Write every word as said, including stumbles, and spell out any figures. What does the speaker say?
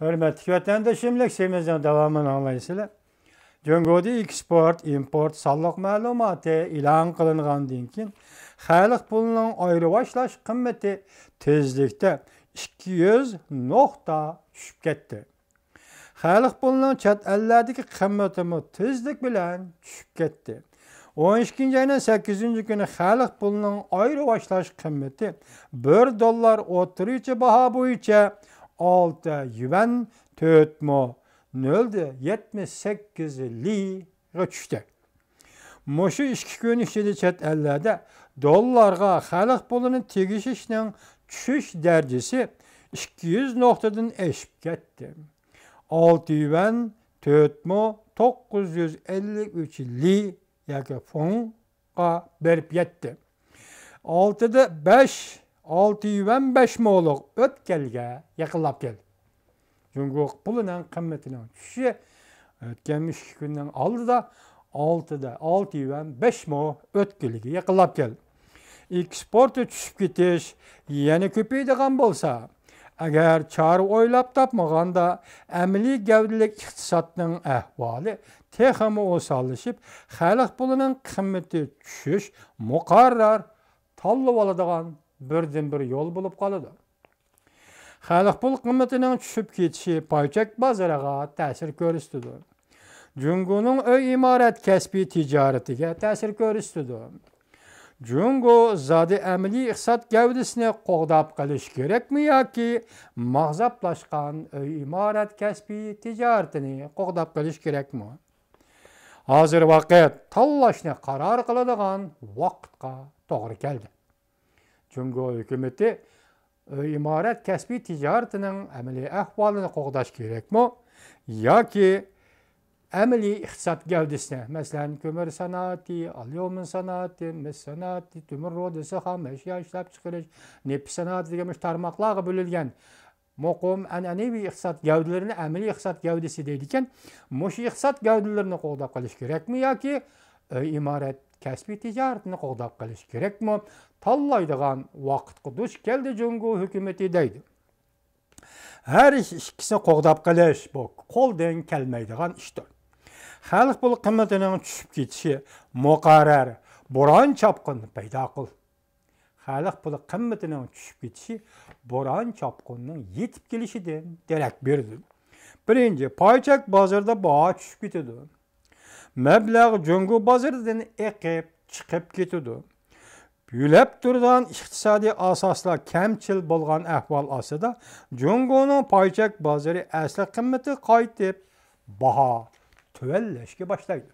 ھۆرمەتلىك ۋەتەندىشىم، لېكسىيىمىزنىڭ داۋامىنى ئاڭلايسىلەر. جۇڭگودىكى ئېكسپورت، ئىمپورت سانلىق مەلۇماتى ئېلان قىلىنغاندىن كېيىن، خەلق پۇلىنىڭ ئايرىۋاشلاش قىممىتى تېزلىكتە ئىككى يۈز نۇقتا چۈشۈپ كەتتى. خەلق پۇلىنىڭ چەت ئەللەردىكى قىممىتىمۇ تېزلىك بىلەن چۈشۈپ كەتتى. ئون ئىككىنچى ئاينىڭ سەككىزىنچى كۈنى خەلق پۇلىنىڭ ئايرىۋاشلاش قىممىتى بىر دوللار ئوتتۇرىچە باھا بويىچە ئالتە يۈەن تۆت مو نۆل يەتمىش سەككىز لىغا چۈشتى. مۇشۇ ئىككى كۈن ئىچىدە چەت ئەللەردە دوللارغا خەلق پۇلىنى تېگىشىشنىڭ چۈشۈش دەرىجىسى ئىككى يۈز نۇقتىدىن ئېشىپ كەتتى. ئالتە يۈەن تۆت مو توققۇز يۈز ئەللىك ئۈچ لى ياكى فوڭغا بېرىپ يەتتى. ئالتىدە بەش، ئالتە يۈەن بەش مولۇق ئۆتكەلگە يېقىنلاپ كەلدى. جۇڭگو پۇلىنىڭ قىممىتىنىڭ چۈشۈشى ئۆتكەن ئىككى كۈننىڭ ئالدىدا ئالتىدە ئالتە يۈەن بەش مو ئۆتكىلىگە يېقىنلاپ كەلدى. ئېكسپورتى چۈشۈپ كېتىش يەنە كۆپىيىدىغان بولسا، ئەگەر چارە ئويلاپ تاپمىغاندا، ئەمەلىي گەۋدىلىك ئىقتىسادنىڭ ئەھۋالى تېخىمۇ ئوساللىشىپ، خەلق پۇلىنىڭ قىممىتى چۈشۈش مۇقەررەر تاللىۋالىدىغان بىردىنبىر يول بولۇپ قالىدۇ. خەلق پۇل قىممىتىنىڭ چۈشۈپ كېتىشى پاي چەك بازىرىغا تەسىر كۆرسىتىدۇ. جۇڭگونىڭ ئۆي ئىمارەت كەسپىي تىجارىتىگە تەسىر كۆرسىتىدۇ. جۇڭگو زادى ئەمەلىي ئىقتىساد گەۋدىسىنى قوغداپ قېلىش كېرەكمۇ ياكى ماغزاپلاشقان ئۆي ئىمارەت كەسپىي تىجارىتىنى قوغداپ قېلىش كېرەكمۇ؟ ھازىر ۋاقىت تاللاشنى قارار قىلىدىغان ۋاقىتقا توغرا كەلدى. جۇڭگو ھۆكۈمىتى ئۆي ئىمارەت كەسپىي تىجارىتىنىڭ ئەمەلىي ئەھۋالىنى قوغداش كېرەكمۇ ياكى ئەمەلىي ئىقتىساد گەۋدىسىنى، مەسىلەن، كۆمۈر سانائىتى، ئاليۇمىن سانائىتى، مىس سانائىتى، تۆمۈر رۇدىسى، خام ئەشيا ئىشلەپچىقىرىش، نېفىت سانائىتى دېگەن مۇشۇ تارماقلارغا بۆلۈنگەن مۇقىم ئەنئەنىۋى ئىقتىساد گەۋدىلىرىنى ئەمەلىي ئىقتىساد گەۋدىسى دەيدىكەن. مۇشۇ ئىقتىساد گەۋدىلىرىنى قوغداپ قېلىش كېرەكمۇ ياكى ئۆي ئىمارەت كەسپىي تىجارىتىنى قوغداپ قېلىش كېرەكمۇ؟ تاللايدىغان ۋاقىتقا دۇچ كەلدى جۇڭگو ھۆكۈمىتى دەيدۇ. ھەر ئىش ئىككىسىنى قوغداپ قېلىش، بۇ قولدىن كەلمەيدىغان ئىشتۇر. خەلق پۇل قىممىتىنىڭ چۈشۈپ كېتىشى مۇقەررەر بوران چاپقۇن پەيدا قىل. خەلق پۇلى قىممىتىنىڭ چۈشۈپ كېتىشى بوران چاپقۇننىڭ يېتىپ كېلىشىدىن دېرەك بېرىدۇ. بىرىنچى، پاي چەك بازىرىدا باھا چۈشۈپ كېتىدۇ. مەبلەغ جۇڭگو بازىرىدىن ئېقىپ چىقىپ كېتىدۇ. يۆلەپ تۇرىدىغان ئىقتىسادىي ئاساسلار كەمچىل بولغان ئەھۋال ئاستىدا، جۇڭگونىڭ پاي چەك بازىرى ئەسلى قىممىتىگە قايتىپ، باھا تۆۋەنلەشكە باشلايدۇ.